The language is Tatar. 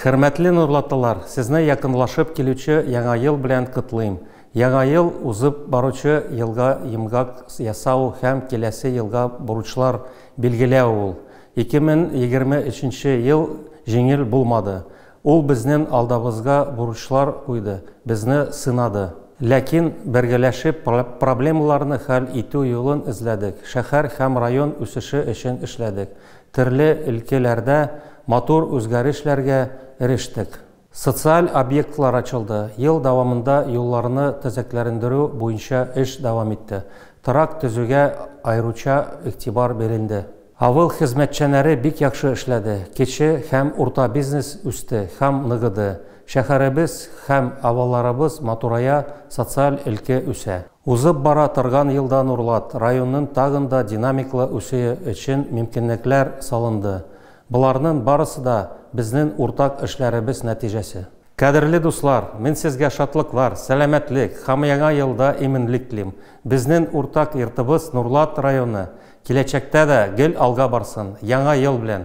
Хөрмәтле нурлатлылар, сезне якынлашып килүче Яңа ел белән котлыйм. Яңа ел узып баручы елга йомгак ясау һәм киләсе елга бурычлар билгеләү ул. 2023 ел җиңел булмады. Ул безнең алдабызга бурычлар куйды, безне сынады. Ләкин бергәләшеп проблемаларны хәл итү юлын эзләдек, шәһәр һәм район үсеше өчен эшләдек. Төрле өлкәләрдә матур үзгәрешләргә ирештек. Социаль объектлар ачылды, ел дәвамында юлларны төзекләндерү буенча эш дәвам итте. Торак төзүгә аеруча игътибар бирелде. Авыл хезмәтчәннәре бик яхшы эшләде. Кече һәм урта бизнес үсте һәм ныгыды. Шәһәребез һәм авылларыбыз матурая, социаль өлкә үсә. Узып бара торган елда Нурлат районының тагын да динамиклы үсүе өчен мөмкинлекләр салынды. Боларның барысы да безнең уртак эшләребез нәтиҗәсе. Кадерле дуслар, мин сезгә шатлыклар, сәламәтлек һәм яңа елда иминлек телим. Безнең уртак йортыбыз Нурлат районы киләчәктә дә гел алга барсын. Яңа ел белән!